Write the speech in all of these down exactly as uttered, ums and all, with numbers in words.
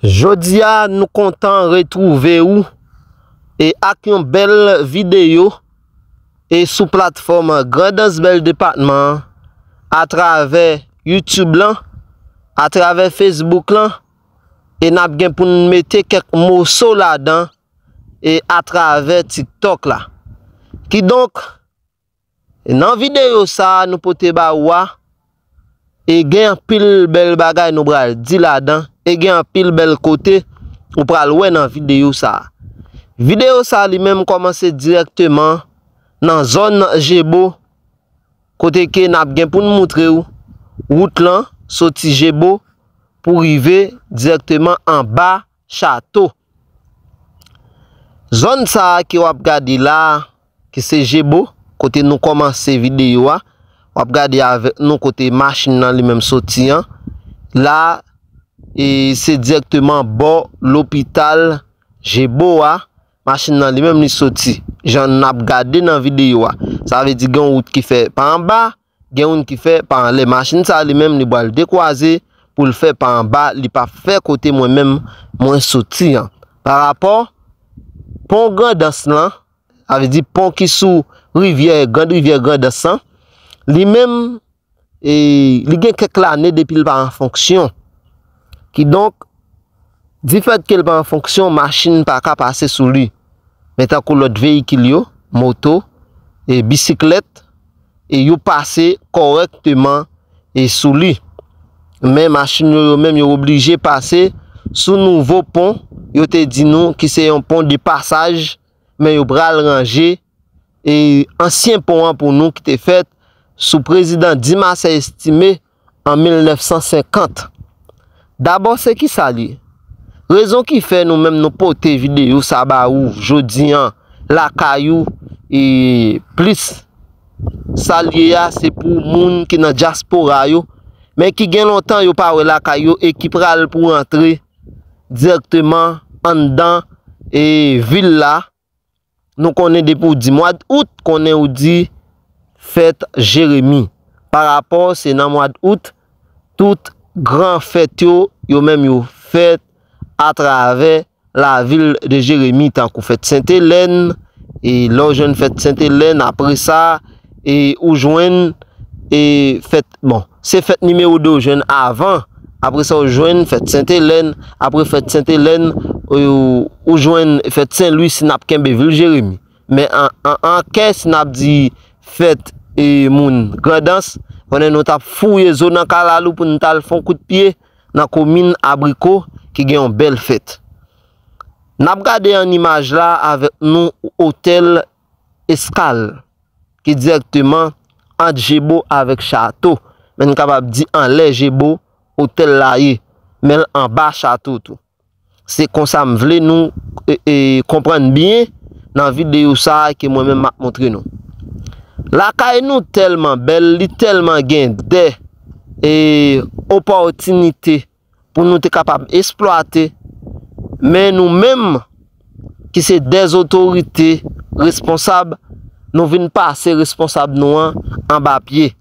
Jodi a, nou kontan retwouve ou e ak yon bèl videyo e sou platfòm Grandans Bèl Depatman an, atravè YouTube lan, atravè Facebook lan, e n ap gen pou n mete kèk moso ladan e atravè TikTok la. Kidonk, nan videyo sa a nou pote ba ou a, e gen anpil bèl bagay nou pral di ladan, e gen anpil bèl kote ou pral wè nan videyo sa a. Videyo sa a li menm kòmanse dirèkteman nan zòn Jebo, kote ke n ap gen pou n moutre w wout lan soti Jebo pou rive dirèkteman anba Chato. Zòn sa a ke w ap gade la a, ki se Jebo, kote nou kòmanse videyo a, w ap gade avèk nou kote machin nan li menm soti an. La, e se dirèkteman bò lopital Jebo a, machin nan li menm li soti. Jan n ap gade nan videyo a. Sa vle di gen yon wout ki fè pa anba, gen youn ki fè pa anlè. Machin sa a li menm li pral dekwaze pou l fè pa anba, li p ap fè kote mwen menm mwen soti an. Parapò pon Grandans lan, sa vle di pon ki sou rivyè, Grand Rivyè Grandans lan, li menm, e, li gen kèk lane depi l pa an fonksyon. Kidonk, difèt ke l pa an fonksyon, machin pa ka pase sou li. Men tankou lòt veyikil yo, moto, e bisiklèt, e yo pase kòrèkteman e sou li. Men machin yo, yo menm, yo oblije pase sou nouvo pon, yo te di nou ki se yon pon de pasaj, men yo pral ranje e ansyen pon an pou nou ki te fèt sou prezidan Dimas Estime an mil nèf san senkant. Dabò, se kisa l ye? Rezon ki fè nou menm nou pote videyo sa ba ou jodi an lakay ou, e plis sa l ye a, se pou moun ki nan dyaspora yo, men ki gen lontan yo pa wè lakay yo e ki pral pou rantre dirèkteman anndan e vil la. Nou konnen depi w di mwa d out, konnen ou di fèt Jeremi. Parapò se nan mwa d out, tout gran fèt yo, yo menm yo fèt atravè lavil de Jeremi, tankou fèt Sentelèn, e lè w jwenn fèt Sentelèn, apre sa, e ou jwenn, e fèt, bon, se fèt nimewo de w jwenn avan, apre sa w jwenn fèt Sentelèn, apre fèt Sentelèn, ou, ou jwenn fèt Sen Lwi si n ap kenbe vil Jeremi. Men an, an, an kè, si n ap di fèt, e, moun Grandans, konnen nou t ap fouye zo nan kalalou pou n t al fè yon kout pye nan komin Abriko ki gen yon bèl fèt. N ap gade an imaj la avèk nou otèl Eskal ki dirèkteman ant Jebo avèk Chato, men n kapab di anlè Jebo otèl la ye, men l anba Chato tou. Se konsa m vle nou, e, e, konprann byen nan videyo sa a ke mwen menm m ap montre nou. Lakay nou tèlman bèl, li tèlman gen dè, e, opòtinite pou nou te kapab eksplwate, men nou menm ki se dè otorite responsab, nou vin pase responsab nou an anba pye.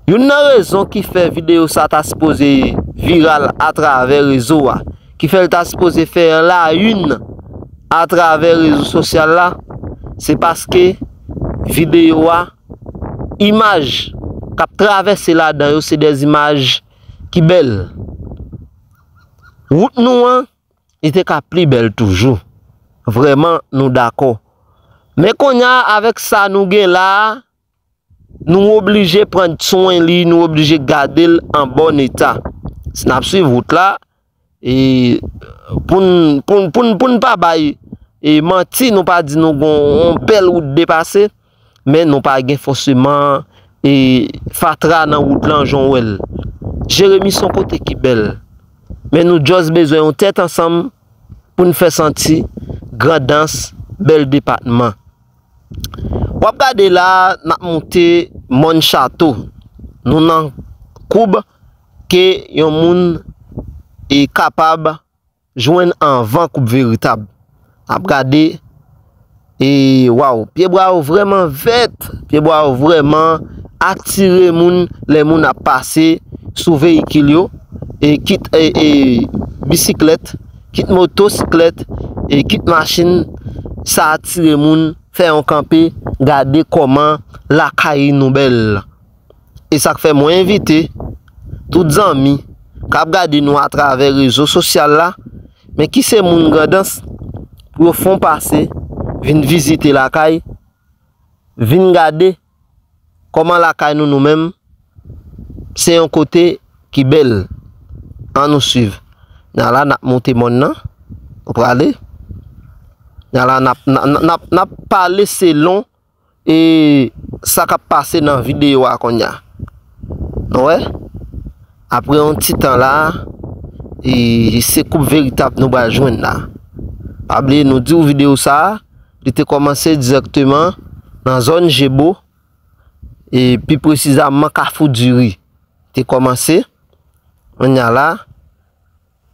Youn nan rezon ki fè videyo sa ta sipoze viral atravè rezo a, ki fè l ta sipoze fè la une atravè rezo sosyal la, se paske videyo a, imaj k ap travèse ladan yo, se dè imaj ki bèl. Wout nou an, li te ka pli bèl toujou. Vrèman, nou dakò. Men kounye a, avèk sa nou gen la a, nou oblije pran swen li, nou oblije gade l an bòn eta. Si n ap swiv wout la, e pou n, pou n, pou n, pou n pa bay, e manti, nou pa di nou gon yon bèl wout depase, men nou pa gen fòseman, e, fatra nan wout lan jan w wè l. Jeremi se yon kote ki bèl, men nou just bezwen yon tèt ansanm pou n fè santi Grandans bèl depatman. W ap gade la, n ap moute Mòn Chato. Nou nan koub ke yon moun e kapab jwenn anvan koub veritab. N ap gade, e, waw, pyebwa yo vrèman vèt, pyebwa yo vrèman atire moun lè moun ap pase sou veyikil yo, e kit, e, e, bisiklèt, kit motosiklèt, e kit machin, sa atire moun, fè yon kanpe, gade kòman lakay nou bèl. E sa k fè mwen envite tout zanmi k ap gade nou atravè rezo sosyal la, men ki se moun Grandans, pou yo fè yon pase, vin vizite lakay, vin gade kòman lakay nou, nou menm, se yon kote ki bèl. Ann nou swiv. Nala n ap monte mòn nan. Nou prale. Nala n ap, n ap, n ap, n ap pale selon e sa k ap pase nan videyo a kounye a. Nou wè? Apre yon ti tan la, e se koup veritab nou pral jwenn la. Pa bliye nou di w videyo sa a, li te kòmanse dirèkteman nan zòn Jebo, e pi presizamman Kafou Diri. Te kòmanse, kounye a la,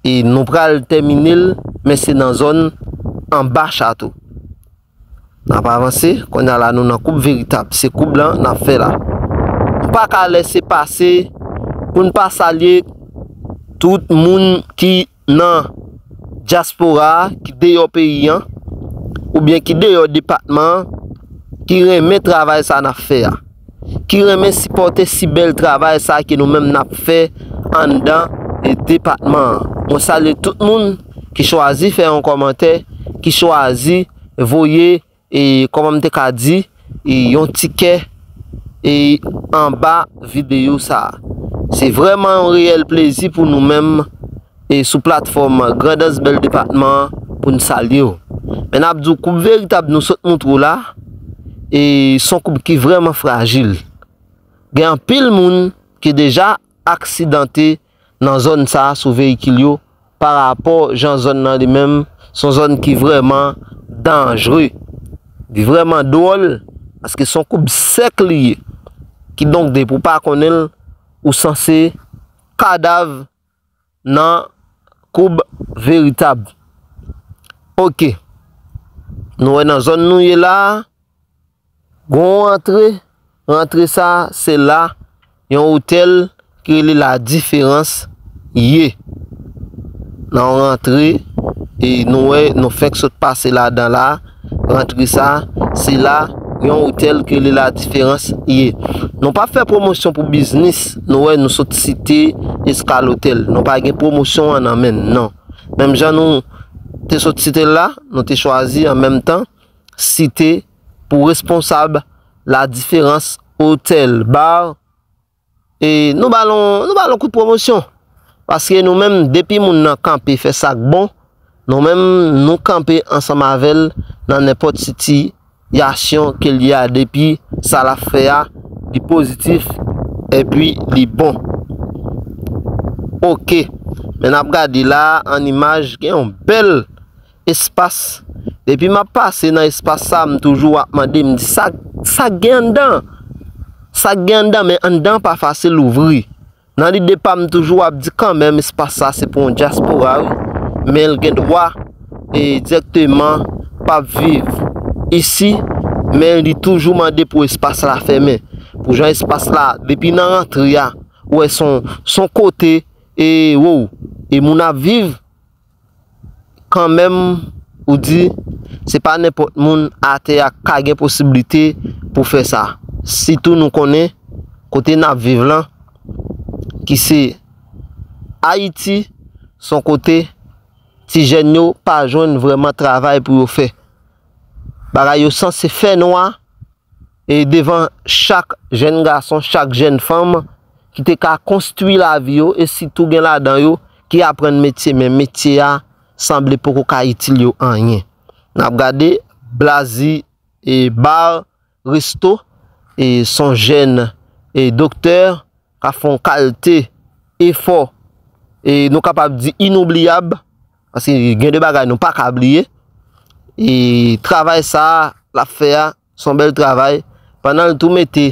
e nou pral tèmine l, men se nan zòn anba chato. N ap avanse, kounye a la nou nan koup veritab, se koup lan n ap fè la. Nou pa ka lèse pase pou n pa salye tout moun ki nan dyaspora a, ki deyò peyi an, oubyen ki deyò depatman an, ki renmen travay sa n ap fè a, ki renmen sipòte si bèl travay sa ke nou menm n ap fè anndan e depatman an. Mwen salye tout moun ki chwazi fè yon kòmantè, ki chwazi voye, e kòman m te ka di, e yon ti kè, e anba videyo sa a. Se vrèman yon reyèl plezi pou nou menm, e sou platfòm Grandans Bèl Depatman an, pou n salye w. Men n ap di w koup veritab nou sot moutre w la, e s on koup ki vrèman frajil. Gen anpil moun ki deja aksidante nan zòn sa a sou veyikil yo, parapò jan zòn nan li menm, s on zòn ki vrèman danjre. Li vrèman dwòl, paske s on koup sèk li ye. Kidonk, depi w pa konnen l, ou sanse kadav nan koup veritab. Oke. Nou wè nan zòn nou ye la a, gon rantre, rantre sa, se la yon otèl ki rele La Différence ye. Nan yon rantre, e nou wè, nou fenk sot pase ladan la, rantre sa, se la yon otèl ki rele La Différence ye. Nou p ap fè pwomosyon pou biznis, nou wè, nou sot site Escale Hotel. Nou pa gen pwomosyon an nan men n, non. Menm jan nou te sot site l la, nou te chwazi an menm tan site pou responsab La Différence Hotel Bar. E nou ba l on, nou ba l on kout pwomosyon. Paske nou menm, depi moun nan kanpe fè sa k bon, nou menm, nou kanpe ansanm avè l nan nenpòt sitiyasyon ke l ye a, depi sa l ap fè a, li pozitif, epi li bon. Oke. Men n ap gade la, an imaj, gen yon bèl espas. Depi m ap pase nan espas sa, m toujou ap mande, m di, sa, sa gen anndan? Sa gen anndan, men anndan pa fasil ouvri. Nan lide pa m, toujou ap di kanmenm, espas sa se pou yon dyaspora, wi. Men l gen dwa, e, dirèkteman, p ap viv isi, men li toujou mande pou espas la fèmen. Pou jan espas la, depi nan rantre a, ou wè s on, s on kote, e, wow, e moun ap viv, kanmenm, ou di, se pa nenpòt moun atè a ka gen posiblite pou fè sa. Sitou nou konnen kote n ap viv lan, ki se Ayiti, s on kote ti jèn yo pa jwenn vrèman travay pou yo fè. Bagay yo sanse fè nwa, e devan chak jèn gason, chak jèn fanm ki te ka konstwi lavi yo, e sitou gen ladan yo ki aprann metye, men metye a sanble poko ka itil yo anyen. N ap gade Blazi e Bar Resto, e s on jèn e doktè k ap fè yon kalite efò, e nou kapab di inoubliyab, paske gen de bagay nou pa ka bliye. E travay sa a l ap fè a, s on bèl travay. Pandan l tou mete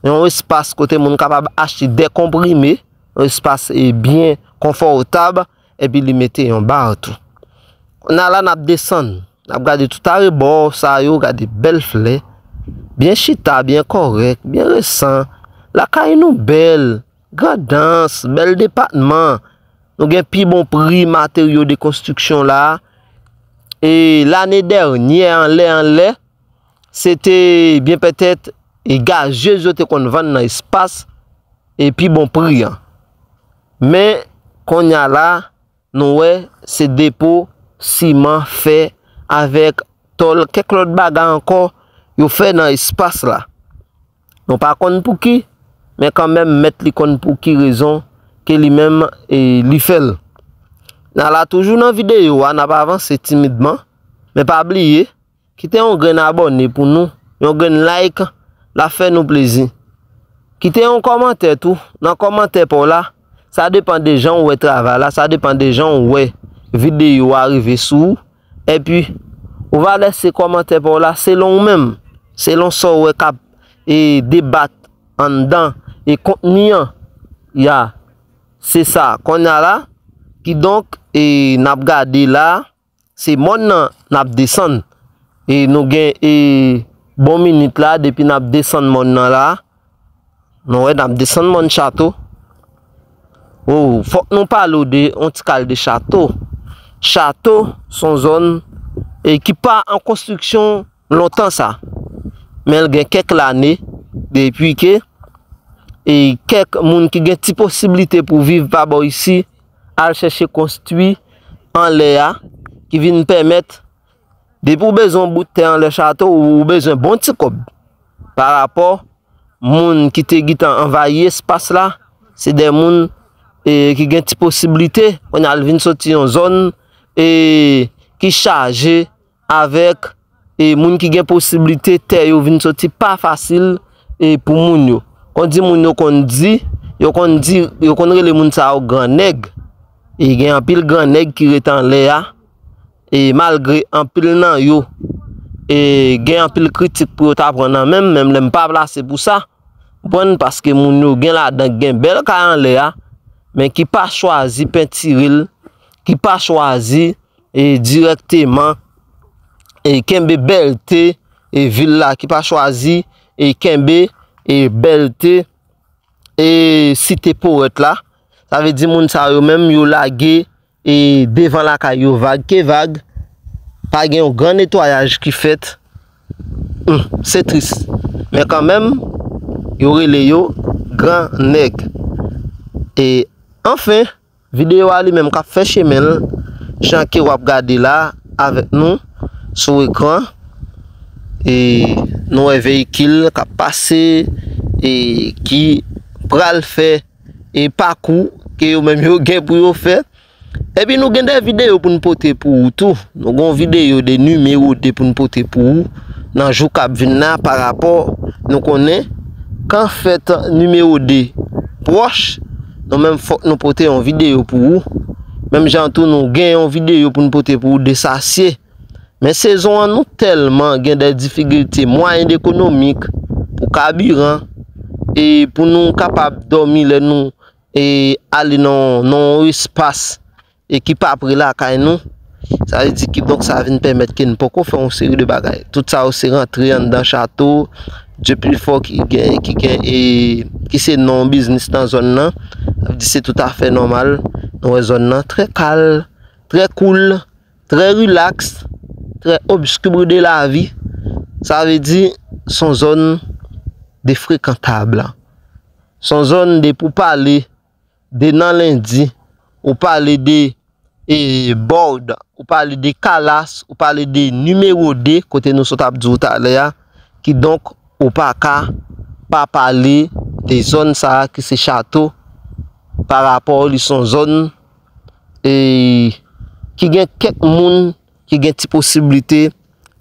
yon espas kote moun kapab achte dè konprime, yon espas, e, byen konfòtab, epi li mete yon bar tou. Kounye a la, n ap desann, n ap gade tout arebò sa yo, gade bèl flè, byen chita, byen kòrèk, byen resan. Lakay nou bèl, Grandans, bèl depatman. nou gen pi bon pri materyo de konstriksyon la. E lane dènyè, anlè, anlè, se te byen petèt e gazyez yo te konn vann nan espas e pi bon pri an. Men, kounye a la, nou wè se depo, siman, fè, avèk tòl, kèk lòt bagay ankò yo fè nan espas la. Nou pa konn pou ki, men kanmenm mèt li konn pou ki rezon ke li menm e li fè l. N a la toujou nan videyo a, n ap avanse timidman, men pa bliye, kite yon grenn abòne pou nou, yon grenn like, l ap fè nou plezi. Kite yon kòmantè tou, nan kòmantè pa w la, sa depann de jan w wè travay la, sa depann de jan w wè videyo a rive sou ou. Epi, ou va lese kòmantè pa w la selon ou menm, selon sa w wè k ap e debat anndan e kontni an. Ya, se sa. Kounye a la, kidonk, e n ap gade la, se mòn nan n ap desann. E nou gen e bon minit la depi n ap desann mòn nan la. Nou wè n ap desann mòn Chato. O, fòk nou pale w de yon ti kal de Chato. Chato se yon zòn e ki pa an konstriksyon lontan sa. Men l gen kèk lane depi ke e kèk moun ki gen ti posiblite pou viv pa bò isi al chèche konstwi anlè a, ki vin pèmèt, depi w bezwen yon bout tè anlè Chato, ou bezwen bon ti kòb. Pa rapò moun ki te gentan anvayi espas la, se de moun e ki gen ti posiblite, kounye a l vin soti yon zòn e ki chaje avèk e moun ki gen posiblite tè yo vin soti pa fasil e pou moun yo. Kon di moun yo konn di, yo konn di, yo konn rele moun sa yo gran nèg. E gen anpil gran nèg ki ret anlè a. E malgre anpil nan yo e gen anpil kritik pou yo ta pran nan men m, menm lè m pa plase pou sa. Konprann? Paske moun yo gen ladan gen bèl kay anlè a, men ki pa chwazi pentire l, ki pa chwazi e dirèkteman e kenbe bèlte e vil la, ki pa chwazi e kenbe e bèlte e site powèt la. Sa vle di moun sa yo menm yo lage e devan lakay yo vag ke vag. Pa gen yon gran netwayaj ki fèt. Hmm, se tris. Men kanmenm, yo rele yo gran nèg. E anfen, videyo a li menm k ap fè chemen l, jan ke w ap gade la avèk nou sou ekran. E nou wè veyikil k ap pase e ki pral fè e pakou ke yo menm yo gen pou yo fè. Epi nou gen de videyo pou n pote pou ou tou. Nou gen yon videyo de nimewo de pou n pote pou ou nan jou k ap vin la, pa rapò nou konnen kan fèt nimewo de pwòch, nou menm fòk nou pote yon videyo pou ou. Menm jan tou nou gen yon videyo pou n pote pou ou de Sasye. Men sezon an nou tèlman gen de difikilte mwayen ekonomik pou kabiran e pou nou kapab dòmi lè nou e ale nan nan yon espas e ki pa pre lakay nou. Sa vle di kidonk sa vin pèmèt ke n poko fè yon seri de bagay. Tout sa yo se rantre anndan Chato, de pli fò ki gen ki gen e ki se non biznis nan zòn nan. Sa vle di se toutafè nòmal. Nou wè zòn nan trè kal, trè koul, trè rilaks, trè obskur de lavi. Sa vle di se yon zòn de frekantab. Se yon zòn de pou pale de nan lendi, ou pale de e bòd, ou pale de kalas, ou pale de nimewo de kote nou sot ap di w talè a. Kidonk ou pa ka pa pale de zòn sa a ki se Chato, pa rapò li se yon zòn e ki gen kèk moun ki gen ti posiblite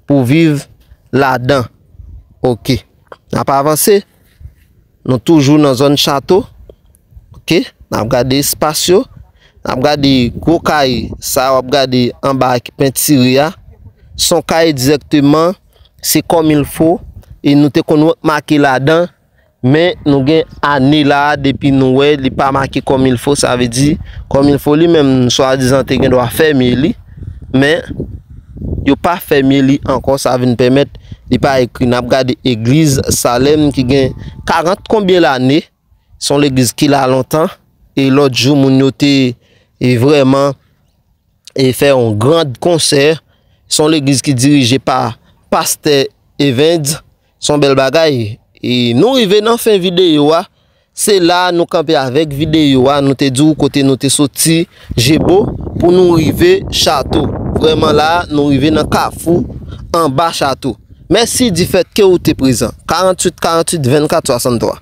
pou viv ladan. Oke. N ap avanse. Nou toujou nan zòn Chato. Oke. N ap gade espas yo. N ap gade gwo kay sa w ap gade anba ki pentire a. Se yon kay dirèkteman. Se kòmilfo. E nou te konn make ladan. Men nou gen ane la a depi nou wè li pa make kòmilfo, sa vle di kòmilfo li menm swadizan te gen dwa fèmye li, men yo pa fèmye li ankò, sa vin pèmèt li pa ekri. N ap gade egliz Salèm ki gen karant konbyen lane, se yon legliz ki la lontan, e lòt jou moun yo te e vrèman e fè yon grand konsè. Se yon legliz ki dirije pa pastè Evens. Se yon bèl bagay. E nou rive nan fen videyo a. Se la nou kanpe avèk videyo a. Nou te di w kote nou te soti Jebo pou nou rive Chato. Vrèman la, nou rive nan kafou anba Chato. Mèsi difèt ke ou te prezan. Karant uit karant uit vennkat swasanntwa.